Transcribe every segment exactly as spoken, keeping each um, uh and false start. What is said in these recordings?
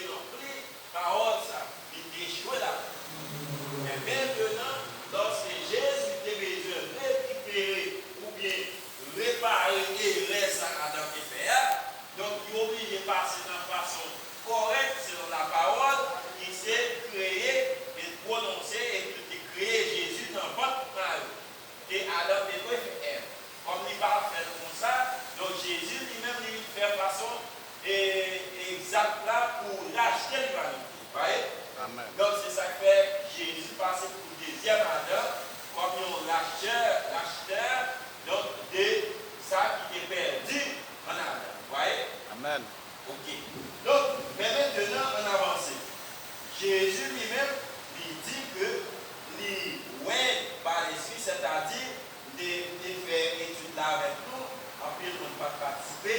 ranpli pawòl sa, li te echwe ladan. Men mentenan, lòske Jezi te bezwen rekipere oubyen repare erè sa Adan te fè a, donk, li oblije pase nan fason kòrèk, selon lapawòl, li se kreye e pwononse, epi li te kreye Jezi nan vant Mari. E Adan te dwe fè Èv. Kòm li pa fè l konsa, donk, Jezi li menm li vin fè fason e, egzak la pou rachte limanite. Vwayè? Amèn. Donk, se sa k fè Jezi pase pou dezyèm Adan, kòm yon rachtè, rachtè, donk, de sa ki te pèdi ann Adan. Vwayè? Amèn. Ok. Donk, men mentenan, ann avanse. Jezi li menm, li di ke li wen pa Lespri, sètadi, m te, m te fè etid la avèk nou, anpil moun pa t patisipe.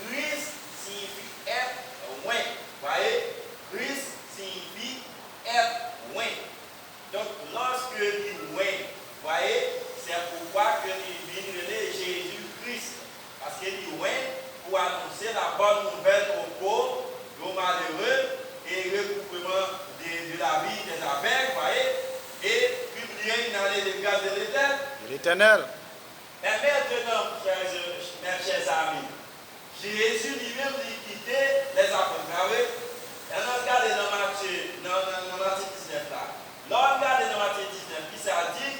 Kris siyifi èt wen. Vwayè, Kris siyifi èt wen. Donk, lòske li wen, vwayè, se poukwa ke li vin rele Jezi Kris. Paske li wen pou anonse la bòn nouvèl o po yo malere e rekouvreman de, de la vi dè avèg, vwayè, e publier une année de grâce de l'Éternel. De l'Éternel. Men mentenan, chè, men chè zami, Jezi li menm, li kite lèzapot la, wi. Lè n al gade nan Matye, nan, nan, nan Matye diznèf la. Lè w al gade nan Matye diznèf, kisa l di?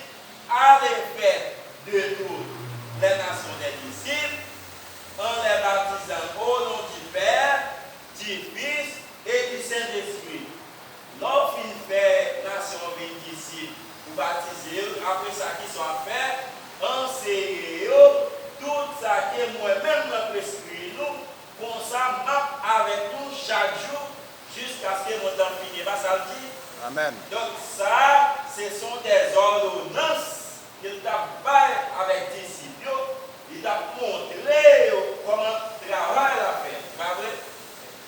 Allez faire de toutes les nations des disciples, en les baptisant au nom du Père, du Fils et du Saint-Esprit. Lè w fin fè nasyon an vin disip, ou batize yo, apre sa, kisa w ap fè? Anseye yo tout sa ke mwen menm m ap preskri nou, konsa m ap avèk nou chak jou, jiskaske mond lan fini. E pa sa l di? Amèn. Donk, sa, se sont des ordonnances ke l t ap bay avèk disip yo, li t ap montre yo kòman travay la fèt, se pa vre?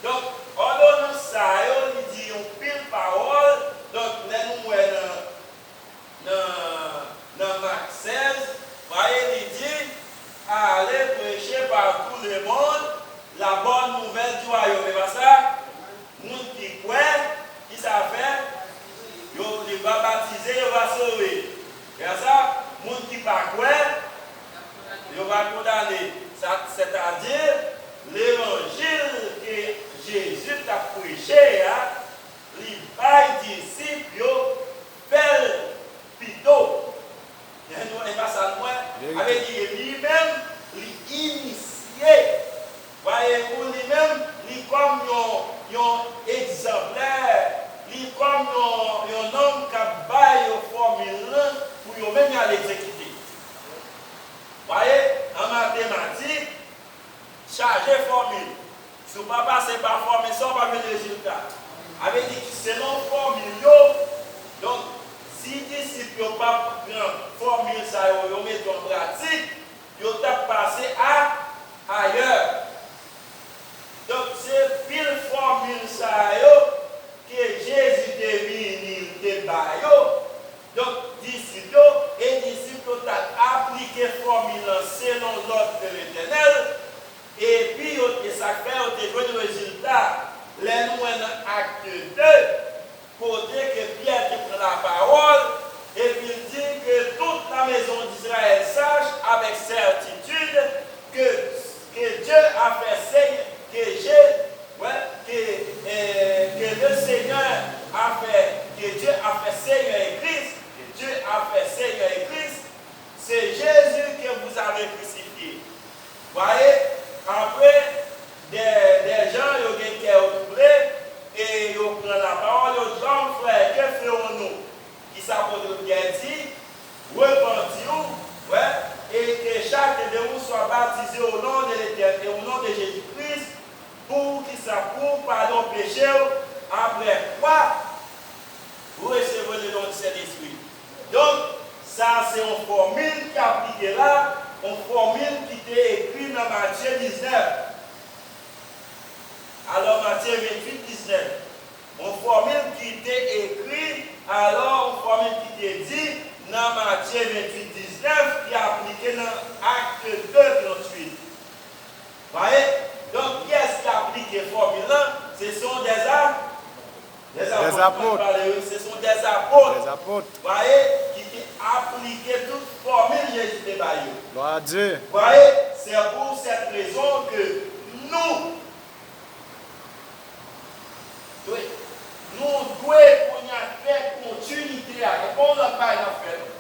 Donk, òdonans sa yo, li di yon pil pawòl. Donk, lè nou wè nan, nan, nan Mak sèz, vwayè, li di, Allez prêcher par tout le monde la bonne nouvelle du royaume. E pa sa? Moun ki kwè, kisa fè? Yo, li va batize, yo va sove. E sa, moun ki pa kwè, yo va kondane. Sa, sètadi, levanjil ke Jezi t ap preche a, li bay disip yo fè l pito. E nou, e pa sa nou wè? Verite. Sa vle di, li menm, li inisye. Vwayè, pou li menm, li kòm yon, yon egzanplè, li kòm yon, yon nonm k ap bay yo fòmil lan pou yo menm y al egzekite. Vwayè, an matematik, chaje fòmil. Si w pa pase pa fòmil sa, w pa jwenn rezilta. Sa vle di ki selon fòmil yo, donk, si disip yo pa pran fòmil sa yo, yo mete an pratik, yo t ap pase a ayè. Donk, se pil fòmil sa yo ke Jezi te vini, li te ba yo. Donk, disip yo, e disip yo t ap aplike fòmil lan selon lòd de Letènèl, epi yo, e sa k fè yo te jwenn rezilta. Lè nou wè nan Akte de, kote ke Pyè te pran lapawòl, epi l di, Que toute la maison d'Israël sache avec certitude que, que Dieu a fait Seigneur, que Dieu, ouais, que, euh, que le Seigneur a fait, que Dieu a fait Seigneur et Christ, que Dieu a fait Seigneur et Christ, c'est Jésus que vous avez crucifié. Vwayè, apre, dè, dè jan yo gen kè yo twouble, e yo pran lapawòl, yo di, Hommes, frères, que ferons-nous? Kisa apot Pyè di? Repanti w, wè, et que chacun de vous soit baptisé au nom de l'Éternel et au nom de Jésus-Christ, pou kisa? Pou padon peche w, apre kwa, vous recevrez le don du Saint-Esprit. Donk, sa se yon fòmil ki aplike la, yon fòmil ki te ekri nan Matye diznèf. Alò, Matye venntuit diznèf. Yon fòmil ki te ekri, alò, yon fòmil ki te di nan Matye venntuit diznèf, ki aplike nan Akte de tranntuit. Vwayè? Donk, kiyès ki aplike fòmil lan? Ce sont des a- des apôtres, mwen pale, wi, ce sont des apôtres. Des apôtres. Vwaye, ki te aplike tout fòmil Jezi te ba yo. Gloire à Dieu. Vwaye, c'est pour cette raison que nous, wi, nou dwe kounye a fè kontinite a. E pa yon lòt bagay n ap fè, non.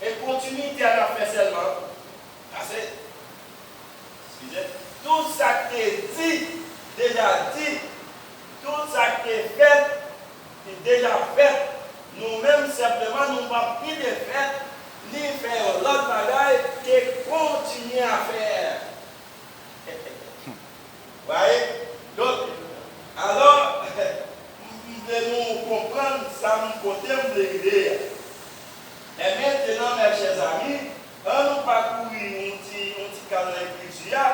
E kontinite a n ap fè sèlman. Pase, eskize, tout sa k te di, deja di, tout sa k te fèt, ki deja fèt. Nou menm, senpleman, nou p ap ni defèt, ni fè yon lòt bagay ke kontinye a fè. Right? Donk, alò, m, m vle nou konprann sa m, kote m vle rive a. E mentenan, mes chers amis, ann nou pakouri yon ti, yon ti kal nan Ekriti a,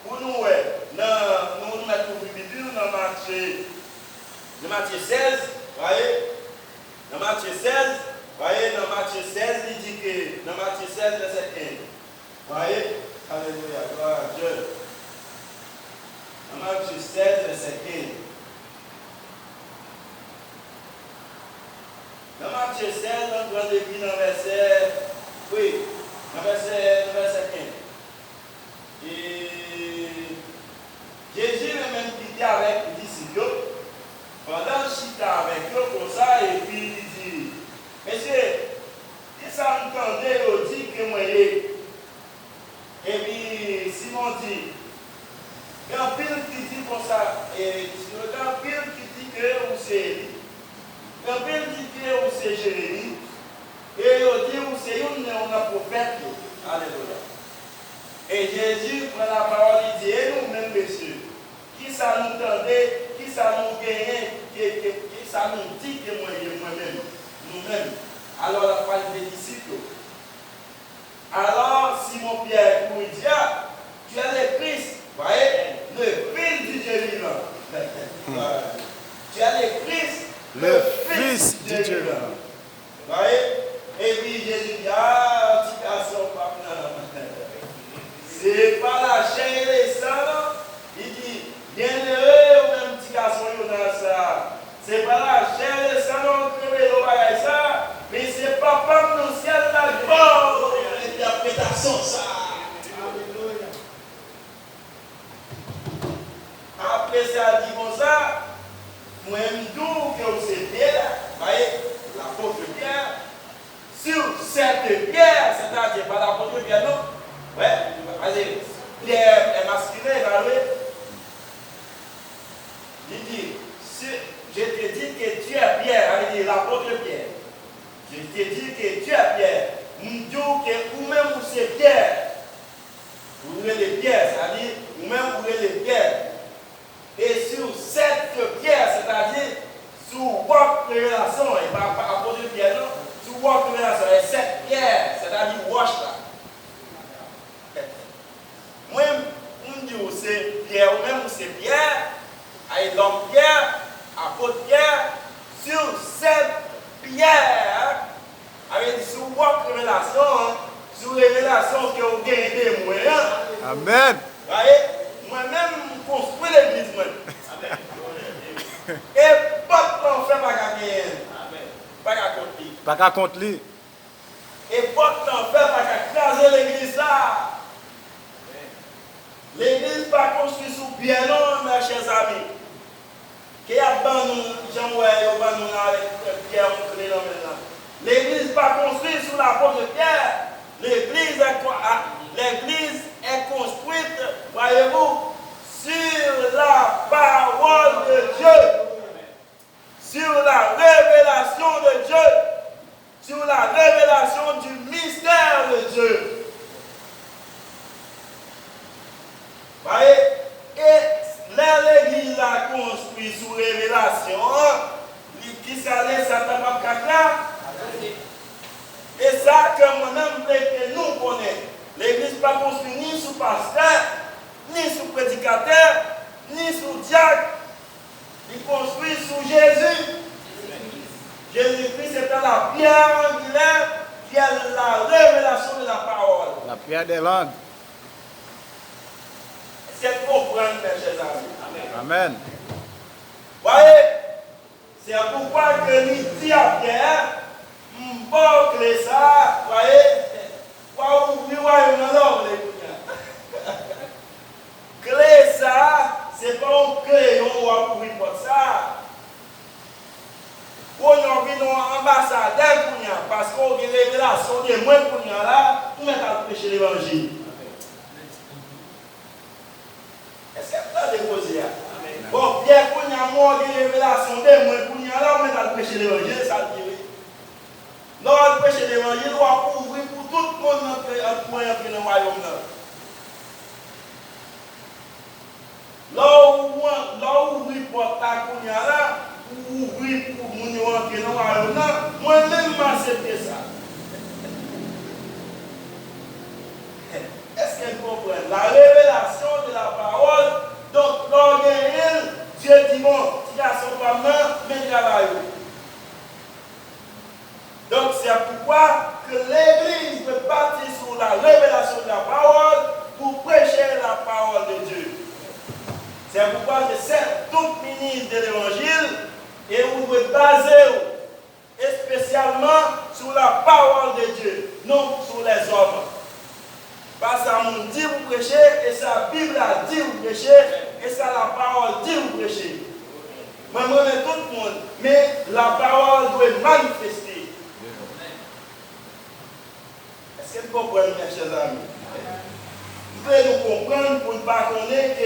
pou nou wè, nan, nou mèt ouvri Bib nou nan Matye, nan Matye sèz, right? Nan Matye sèz, right? Nan Matye sèz, li di ke, nan Matye sèz, vèsè kenz. Vwaye, alelouya, glwa a Dye. Nan Matye sèz, vèsè kenz. Nan Matye sèz, ann pran depi nan vèsè, wi, nan vèsè, nan vèsè kenz. E Jezi li menm ki te avèk disip yo, pandan l chita avèk yo konsa, epi li di, mesye, kisa n tande yo di ke mwen ye? Epi Simon di, gen anpil ki di konsa, e, gen anpil ki di ke ou se Eli, gen anpil di ke ou se Jeremi, e yo di ou se youn nan pwofèt yo. Alelouya. E Jezi pran lapawòl, li di, e nou menm, mesye, kisa nou tande, kisa nou genyen, ke, ke, kisa nou di ke mwen ye, mwen menm, nou menm? Alò, l ap pale de disip yo. Alò, Simon Pierre kouri di, a, tu es le Christ, vwaye, le Fils du Dieu vivant. Tu es le Christ, le Fils du Dieu vivant. Vwaye, epi Jezi di, a, ti gason pa nan. Se pa lachè e lesan, non. Li di, Byenere ou menm ti gason Yonas sa. Se pa lachè e lesan non k revele w bagay sa, men se Papa m nan syèl la ki ba w entèpretasyon sa. Alelouya. Apre sa, l di konsa, mwen m di w ke w se Pyè, vwaye, lapot Pyè. Sur cette pierre, c'est-à-dire, pa lapot Pyè non. Wè, pase Pyè e maskilen, pa vre? Li di, si, je te dis que tu es Pierre, sa vle di lapot Pyè. Je te dis que tu es Pierre. M di w ke ou menm ou se Pyè. Ou rele Pyè, sa vle di ou menm ou rele Pyè. E sur cette pierre, sètadi sou wòch revelasyon an, e pa, pa apot Pyè non, sou wòch revelasyon an, e cette pierre, sètadi wòch la. Mwen, m di w se Pyè, ou menm ou se Pyè, ay lòm Pyè, apot Pyè, sur cette pierre, sa vle di sou wòch revelasyon an, sou revelasyon ke w genyen de mwen an. Amèn. Vwaye, mwen menm, m konstwi legliz mwen. E pòt lanfè pa ka genyen l. Pa ka kont li. Pa ka kont li. E pòt lanfè pa ka kraze legliz sa. Legliz pa konstwi sou pyè non, mes chers amis. Ke y ap ban nou, jan w wè yo ban nou la avèk pyè yon kle nan men l la. Legliz pa konstwi sou lapot Pyè. Legliz est con- ah, l'église est construite, voyez-vous, sur la parole de Dieu, sur la révélation de Dieu, sur la révélation du mystère de Dieu. Vwaye, e lè legliz la konstwi sou revelasyon an, li, kisa lesantan p ap ka kraze? E sa ke mwen menm m vle ke nou konnen, legliz pa konstwi ni sou pastè, ni sou predikatè, ni sou dyak, li konstwi sou Jezi. Jésus-Christ étant la pierre angulaire, qui est la révélation de la parole. La pierre des langues. Èske n konprann, mes chers amis? Amèn. Aye, se poukwa ke li di a Pyè, m ba w kle sa a, w a ye, w a ouvri wayòm nan lè w vle kounye a. Kle sa a, se pa yon kle yon w ap ouvri pòt sa a. Kounye a w vin yon anbasadè kounye a, paske w gen revelasyon de mwen kounye a la, ou mèt al preche levanjil. Èske n tande koze a? Bon, Pyè kounye a, mwen w gen revelasyon de mwen kounye a la, ou mèt al preche levanjil, sa l di wi. Lè w al preche levanjil, w ap ouvri pou tout moun antre, antre, antre nan wayòm nan. Lè w, lè w ouvri pòt la kounye a la, ou ouvri pou moun yo antre nan wayòm nan, mwen menm m aksepte sa. Èske n konprann? La révélation de la parole, donk, lè w genyen l, Dye di, bon, ti gason pa m nan, men travay ou. Donk, c'est pourquoi que l'Église veut bâtir sur la révélation de la parole pour prêcher la parole de Dieu. C'est pourquoi je sers tout ministre de l'Évangile et ou dwe baze w espesyalman sou la parole de Dieu, non sou lèzòm. Pa sa moun di pou preche, e sa Bib la di pou preche, e sa lapawòl di pou preche. Mwen, m renmen tout moun, men lapawòl dwe manifeste. Èske n konprann, mes chers amis? M vle nou konprann pou n pa konnen ke